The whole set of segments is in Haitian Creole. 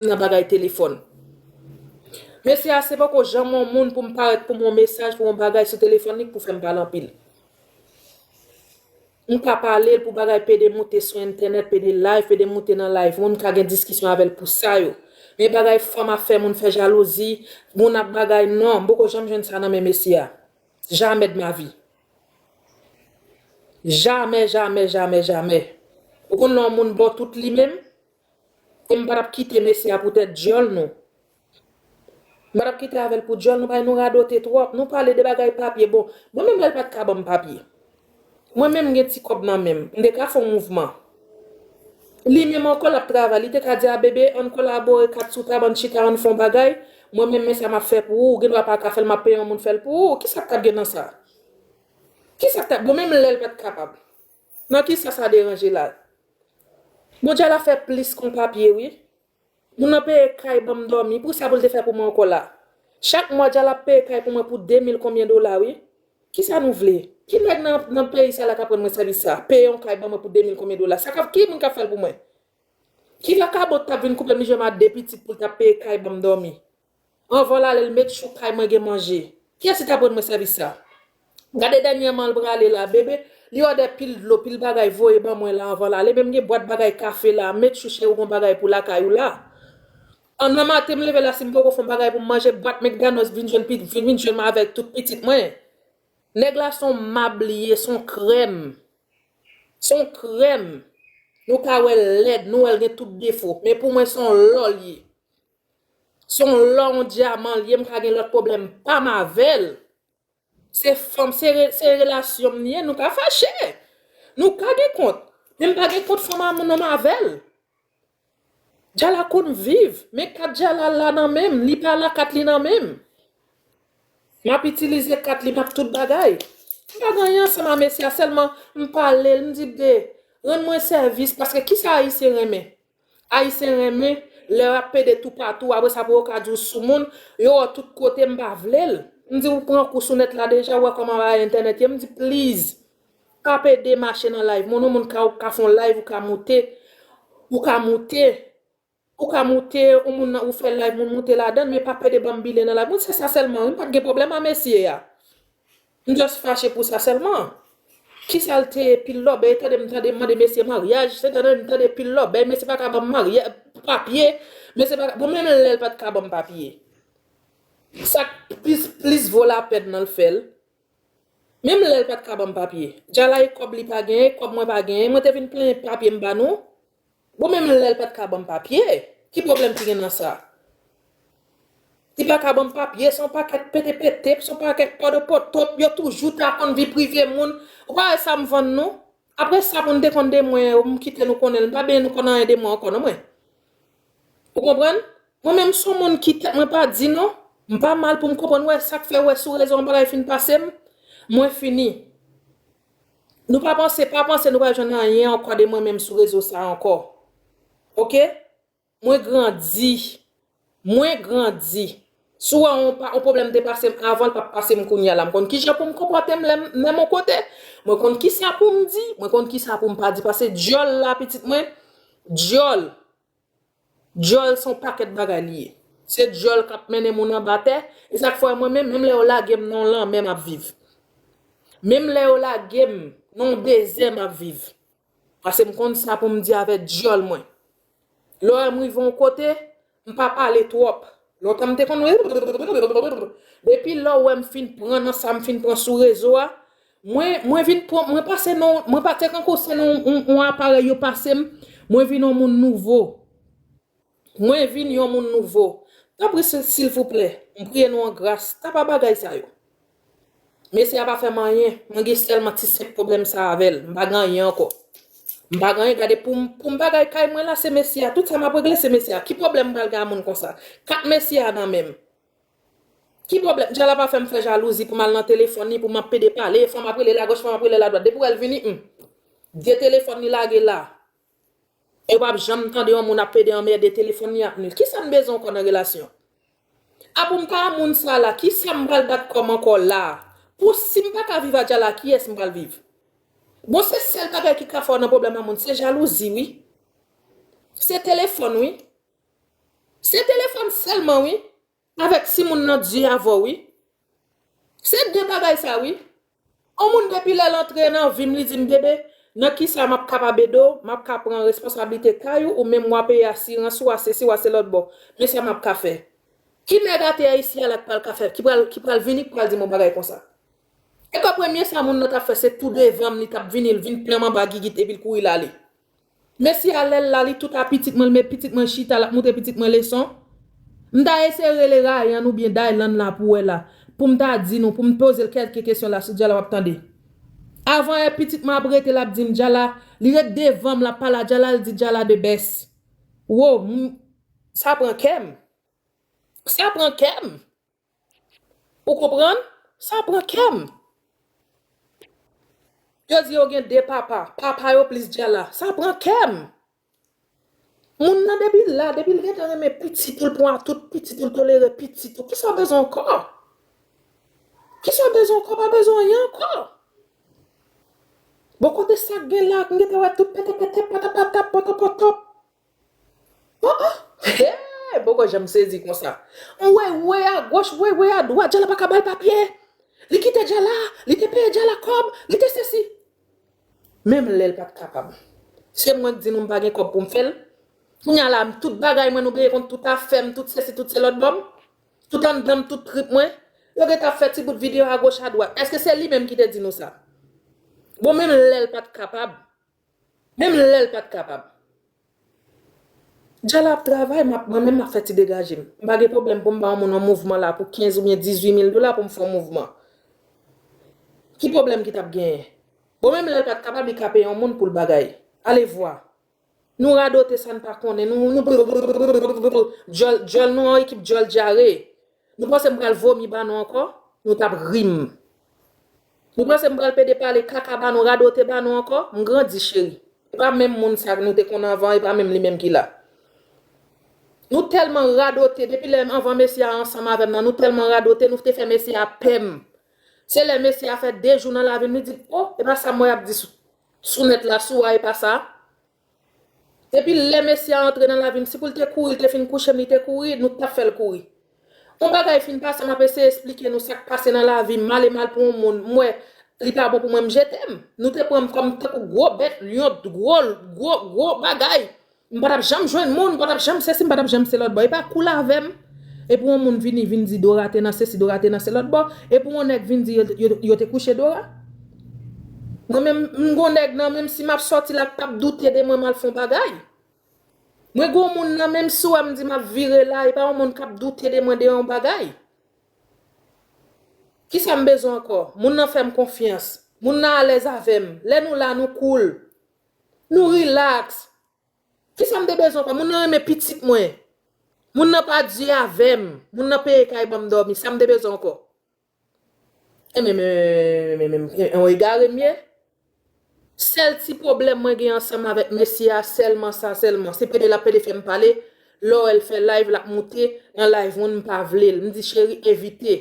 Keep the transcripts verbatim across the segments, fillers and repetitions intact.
nan bagay telefòn. Mesye a, se poko janm yon moun pou m parèt pou m yon mesaj, pou yon bagay sou telefòn li, pou fè m pale anpil. M ka pale l pou bagay pede moute sou entènèt, pede live, pede moute nan live moun, m ka gen diskisyon avè l pou sa yo. Men bagay fanm ap fè moun fè jalouzi, moun ap bagay, non, m poko janm jwenn sa nan men mesye a. Jamais de ma vie. Jamè, jamè, jamè, jamè. Ou konn lè yon moun ba w tout li menm? E m pa t ap kite mesye a poutèt dyòl nou. M pa t ap kite avè l pou dyòl nou, bay nou radote twòp. Nou pale de bagay papye. Bon, mwen menm lè l pa t ka ban m papye. Mwen menm m gen ti kòb nan men m. M te ka fè yon mouvman. Li menm ankò l ap travay. Li te ka di a bebe, ann kolabore kat sou tab, ann chita, ann fè yon bagay. Mwen menm men sa m ap fè pou ou. Ou gen dwa pa ka fè l, m ap peye yon moun fè l pou ou. Kisa k t ap gen nan sa? Kisa k t ap, bon, menm lè l pa t kapab. Nan kisa sa deranje la? Bon, Djala fè plis kon papye, wi. Moun nan peye kay ban m dòmi. Pou sa pou l te fè pou mwen ankò la? Chak mwa, Djala ap peye kay pou mwen pou de mil konbyen dola, wi. Kisa nou vle? Ki nèg nan, nan peyi sa la k ap rann mwen sèvis sa? Peye yon kay ban mwen pou de mil konbyen dola? Sa k ap, ki moun k ap fè l pou mwen? Ki vakabon t ap vin koupe m, li jwenn m a de pitit pou l t ap peye kay ban m dòmi? Anvan l ale, l make sure kay mwen gen manje. Kiyès ki t ap rann mwen sèvis sa? Gade dènyèman l prale la, bebe, li òdè pil dlo, pil bagay voye ban mwen la anvan l ale. Menm gen bwat bagay kafe la, make sure cheri w gon bagay pou lakay ou la. An nan maten m leve la, si m poko fè yon bagay pou m manje, bwat McDonald's vin jwenn, vin, vin jwenn mwen avèk tout pitit mwen. Nèg la se yon mab li ye, se yon krèm. Se yon krèm. Nou ka wè l lèd, nou wè l gen tout defo. Men pou mwen, se yon lò l ye. Se yon lò, yon dyaman l ye, m ka gen lòt pwoblèm pa m avè l. Se fanm, se, re- se relasyon m li ye, nou ka fache. Nou ka gen kont. Men m pa gen kont fanm a moun nonm avè l. Djala konn viv, men kat Djala la nan men m, li pa la kat li nan men m. M ap itilize kat li, m ap tout bagay. M pa gen anyen ansanm a mesye a, sèlman m pale l, m di, bebe, rann mwen sèvis, paske kisa Ayisyen renmen? Ayisyen renmen lè y ap pede toupatou, apre sa pou yo ka di w sou moun, yo wè w tout kote, m pa vle l. M di w pran kou sou nèt la deja, w wè kòman bagay entènèt ye, m di please, pa pede mache nan live moun, yon moun ka, ou ka fè yon live, ou ka moute, ou ka moute, ou ka moute, yon moun nan, ou fè live moun moute ladan l, men pa pede ban m bile nan live moun, se sa sèlman, wi, m pa t gen pwoblèm a mesye a. M just fache pou sa sèlman. Kisa l te ye pil lòbèy, tande m tande m mande mesye maryaj, se tande m tande pil lòbèy, mesye pa ka ban m maryaj, papye, mesye pa ka, bon, menm lè l pa t ka ban m papye. Sa k plis, plis vo lapèn nan l fè l. Menm lè l pa t ka ban m papye. Djala e kòb li pa genyen, e kòb mwen pa genyen, mwen te vin plenyen papye m ba nou. Bon, menm lè l pa t ka ban m papye, ki pwoblèm ki gen nan sa? Li pa ka ban m papye, se yon pakèt petepete, se yon pakèt pòdopotop, yo toujou ta konn vi prive moun. Ou pa wè sa m vann nou? Apre sa pou n te konn de mwen, m kite nou konnen l, m pa benyen nou konn anyen de mwen ankò non mwen. Ou konprann? Mwen menm se yon moun ki tèt mwen pa di non. M pa mal pou m konprann, wè sa k fè, wè sou rezo yon bagay fin pase m, mwen fini. Nou pa panse, pa panse nou pral jwenn anyen ankò de mwen menm sou rezo sa ankò. Oke? Mwen grandi. Mwen grandi. Si w wè yon pa- yon pwoblèm te pase m avan, l p ap pase m kounye a la. M konn kijan pou m konpòte m lè m, lè m yon kote. Mwen konn kisa pou m di, mwen konn kisa pou m pa di. Pase dyòl la, pitit mwen, dyòl. Dyòl se yon pakèt bagay li ye. Se dyòl k ap mennen moun anba tè. E sa k fè mwen menm, menm lè yo lage m nan yon lanmè, m ap viv. Menm lè yo lage m nan yon dezè, m ap viv. Pase m konn sa pou m di avè dyòl mwen. Lè w wè m rive yon kote, m pa pale twòp. Lontan m te konn, depi lè w wè m fin pran nan sa m fin pran sou rezo a, mwen, mwen vin pran, mwen pase nan, mwen pa te kankou se nan yon, yon aparèy yo pase m, mwen vin yon moun nouvo. Mwen vin yon moun nouvo. Tanpri, si- silvouplè, m priye nou an gras, tapa bagay sa yo. Mesye a pa fè m anyen, mwen gen sèlman ti senp pwoblèm sa avè l, m pa gen anyen ankò. M pa gen anyen, gade pou m, pou m bagay kay mwen la, se mesye a, tout sa m ap regle, se mesye a. Ki pwoblèm m pral gen a moun konsa? Kat mesye a nan men m. Ki pwoblèm? Djala pa fè m fè jalouzi pou m al nan telefòn li, pou m ap pede pale, fò m ap rele lagòch, fò m ap rele ladwat. Depi w wè l vini, hmm. De telefòn li lage la. E w p ap janm tande yon moun ap pede anmède telefòn li ap nil. Kisa n bezwen ankò nan relasyon? A pou m pa moun sa la, kisa m pral bat kò m ankò la? Pou si m pa ka viv a Djala, kiyès m pral viv? Bon, se sèl bagay ki ka fè w nan pwoblèm a moun, se jalouzi, wi. Se telefòn, wi. Se telefòn sèlman, wi. Avèk si moun nan di avè w, wi. Se de bagay sa, wi. On moun depi lè l antre nan vi m, li di m, bebe, nan kisa m ap kapab ede w, m ap ka pran responsablite kay ou, ou menm w a peye asirans ou, w a sesi, w a se lòt bò. Men sa m ap ka fè. Ki nèg atè a isi a la k pral ka fè, ki pral, ki pral vini, ki pral di m on bagay konsa? Epa premye sa moun nan t ap fè, se tou devan m li t ap vini, l vin pran m anba gigit epi l kouri l ale. Mesye a lè l la, li tout a pitit mwen, l met pitit mwen chita, l ap montre pitit mwen leson. M ta eseye rele Ryan oubyen Dylan la pou wè la, pou m ta di nou, pou m poze l kèlke kesyon la sou Djala w ap tande. Avan yè pitit mwen ap rete, l ap di m, Djala, li ret devan m, l ap pale a Djala, l di Djala the best. Wo, m, sa pran kè m. Sa pran kè m. Ou konprann? Sa pran kè m. Yo di yo gen de papa. Papa yo plis Djala. Sa pran kè m. Moun nan depi la, depi l gentan renmen pitit ou, l pran tout pitit ou, l tolere pitit ou. Kisa w bezwen ankò? Kisa w bezwen ankò? Pa bezwen anyen ankò. Bon, kote sa k gen la, m gentan wè tout pete pete, patapatap, potopotop. Oh, oh. Hey, m poko janm sezi konsa. M wè, wè a goch, wè, wè a dwat, Djala pa ka ba l papye. Li kite Djala, li te peye Djala kòb, li te sesi. Menm lè l pa t kapab. Se mwen k di nou m pa gen kòb pou m fè l. Kounye a la, tout bagay mwen nou peye kont, tout afè m, tout sesi, tout se lòt bò m. Tout anndan m, tout trip mwen. Yo gentan ap fè ti bout videyo agoch adwat. Èske se li menm ki te di nou sa? Bon, menm lè l pa t kapab. Menm lè l pa t kapab. Djala ap travay, m ap, mwen menm m ap fè ti degaje m. M pa gen pwoblèm pou m ba yon moun yon mouvman la pou kenz oubyen dizuit mil dola pou m fè yon mouvman. Ki pwoblèm ki t ap genyen? Bon, menm lè l pa t kapab, li ka peye yon moun pou l bagay. Alevwa. Nou radote sa n pa konnen. Nou, nou, djòl, djòl nou an ekip djòl dyare. Nou panse m pral vomi ba nou ankò? Nou t ap ri m. Nou panse m pral pede pale kaka ba nou, radote ba nou ankò? M grandi, cheri. E pa menm moun sa nou te konn anvan, e pa menm li menm ki la. Nou tèlman radote, depi lè anvan mesye a ansanm avè m nan, nou tèlman radote, nou te fè mesye a pè m. Se lè mesye a fè de jou nan lavi m, li di, o, e pa sa m wè y ap di sou, sou nèt la, sou a, e pa sa. Depi lè mesye a antre nan lavi m, si pou l te kouri, l te fin kouche m, li te kouri, nou t ap fè l kouri. Yon bagay fin pase, m ap eseye esplike nou sa k pase nan lavi m, mal e mal pou yon moun, m wè li pa bon pou mwen, m jete m. Nou te pran m kòm tankou gwo bèt, lyon, gwo, gwo, gwo bagay. M pa t ap janm jwenn moun, m pa t ap janm sesi, m pa t ap janm se lòt bò. E pa koul avè m. E pou yon moun vini, vin di Dora te nan sesi, Dora te nan se lòt bò. E pou yon nèg vin di yo, yo, yo te kouche Dora. Mwen menm, m gon nèg nan, menm si m ap sòti la, k p ap doute de mwen, m al fè yon bagay. Mwen gon moun nan, menm si w wè m di m ap vire la, e pa yon moun k ap doute de mwen de yon bagay. Kisa m bezwen ankò? Moun nan fè m konfyans. Moun nan alèz avè m. Lè nou la, nou koul. Nou rilaks. Kisa m te bezwen ankò? Moun nan renmen pitit mwen. Moun nan pa di avè m. Moun nan peye kay ban m dòmi. Sa m te bezwen ankò? E men, men, men, men, men, men, yon egare m ye. Sèl ti pwoblèm mwen gen ansanm avèk mesye a, sèlman sa, sèlman. Se pede l ap pede fè m pale. Lè w wè l fè live, l ap moute nan live moun, m pa vle l. M di, cheri, evite.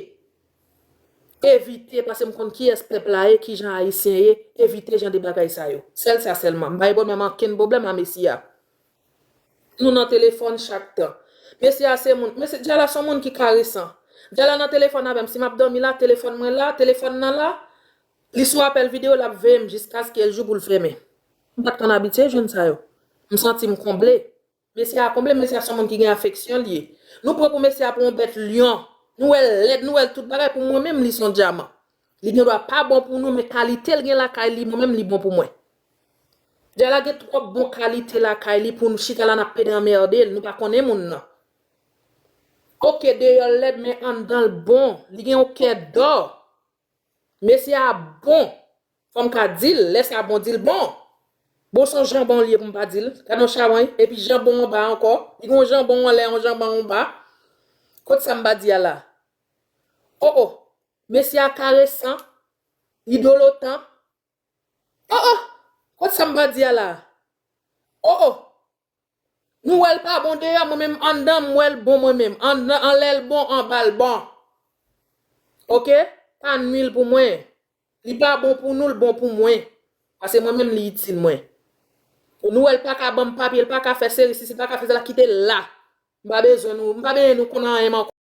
Evite, paske m konn kiyès pèp la ye, kijan ayisyen ye, evite jan de bagay sa yo. Sèl sa sèlman. M pa gen pwoblèm, ankenn pwoblèm a mesye a. Nou nan telefòn chak tan. Mesye a se moun, mesye Djala se yon moun ki karesan. Djala nan telefòn avè m. Si m ap dòmi la, telefòn mwen la, telefòn nan la, li sou apèl videyo, l ap veye m jiskaske l jou pou l fèmen. M pa t konn abitye jwenn sa yo. M santi m konble. Mesye a konble, mesye a se yon moun ki gen afeksyon, li ye. Nou pran pou mesye a pou yon bèt lyon. Nou wè l lèd, nou wè l tout bagay. Pou mwen menm, li se yon dyaman. Li gen dwa pa bon pou nou, men kalite l gen lakay li, mwen menm, li bon pou mwen. Djala gen twòp bon kalite lakay li pou nou chita la n ap pede anmède l, nou pa konnen moun nan. Oke, deyò l lèd, men anndan l bon. Li gen yon kè dò. Mesye a bon. Fò m ka di l, lè sa bon, di l bon. Bon, se yon janbon li ye pou m pa di l. Gade yon chawony, epi janbon anba ankò. Li gen yon janbon anlè, yon janbon anba. Kot sa m pa di a la? O, o. Mesye a karesan. Li dolotan. O, o. Kot sa m pa di a la? O, o. Nou wè l pa bon deyò, mwen menm anndan m wè l bon mwen menm. Anndan, anlè l bon, anba l bon. Oke? Pa nwi l pou mwen. Li pa bon pou nou, l bon pou mwen. Paske mwen menm li itil mwen. Nou wè l pa ka ban m papye, l pa ka fè seri sisi, l pa ka fè sela, kite l la. M pa bezwen nou, m pa bezwen nou konn anyen ankò.